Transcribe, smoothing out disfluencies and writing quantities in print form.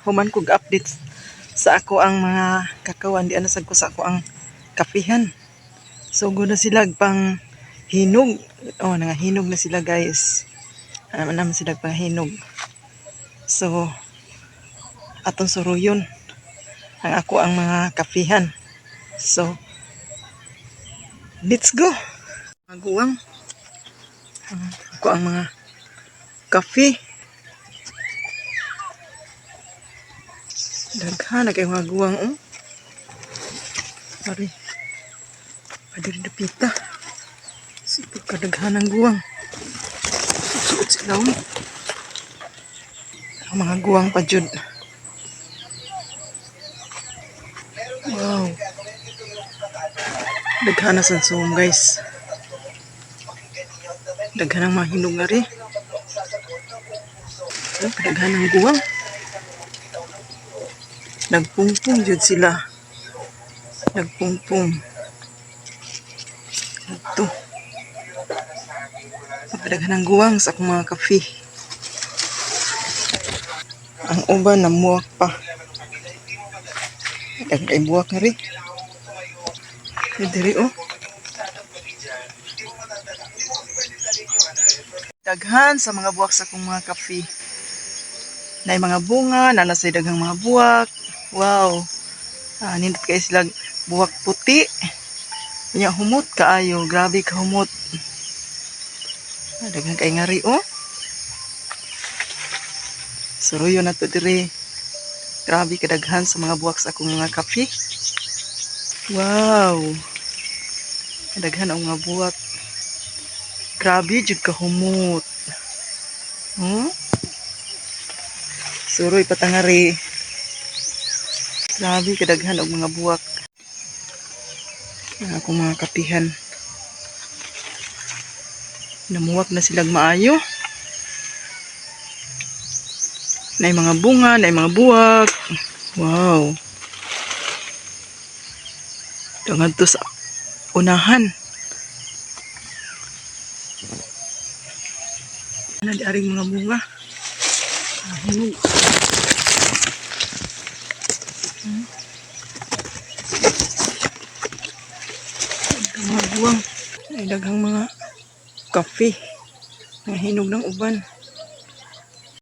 Human kog updates sa ako ang mga kakawan di ana sad ko sa ako ang kapihan. So na sila pang hinog. Oh, nangahinog na sila, guys. Ano naman sila pang hinog. So atong suruyon ang ako ang mga kapihan. So let's go. Maguwang. Ako ang mga kape. Daghan na kay mga guwang, oh. Pare. Pwede rin dapita. Sipag kadaghan ang guwang. Suot sila, oh. Ang mga guwang pa jud. Wow. Daghan na sa zoom, guys. Daghan ang mga hinog nga rin. Oh, kadaghan ang guwang. Nagpungpong jud sila. Nagpungpong. Ito. Kadaghan ang guwang sa akong mga kafe. Ang uban namuwak pa. Daghan kay buwak nga rin. Eh, diri oh. Daghan sa mga buwak sa akong mga kafe. Nay mga bunga, naa say daghang mga buwak. Wow. Ah, nindot kay sila buwak puti. Nya humot kaayo, grabe ka humot. Ah, daghan kay ngari oh. Suruyo na to diri. Grabe kadaghan sa mga buwak sa akong mga kape. Wow. Daghan ang mga buwak. Grabe jud ka humot. Oh? Suroy patangari. Grabe kadaghan og mga buwak. Ang akong mga kapihan. Namuwak na silang maayo. Nay mga bunga, nay mga buwak. Wow. Dangan to sa unahan. Ano di aring mga bunga? Ah, hinog. Daghang mga buwang. Ay daghang mga kape. Mga hinog ng uban.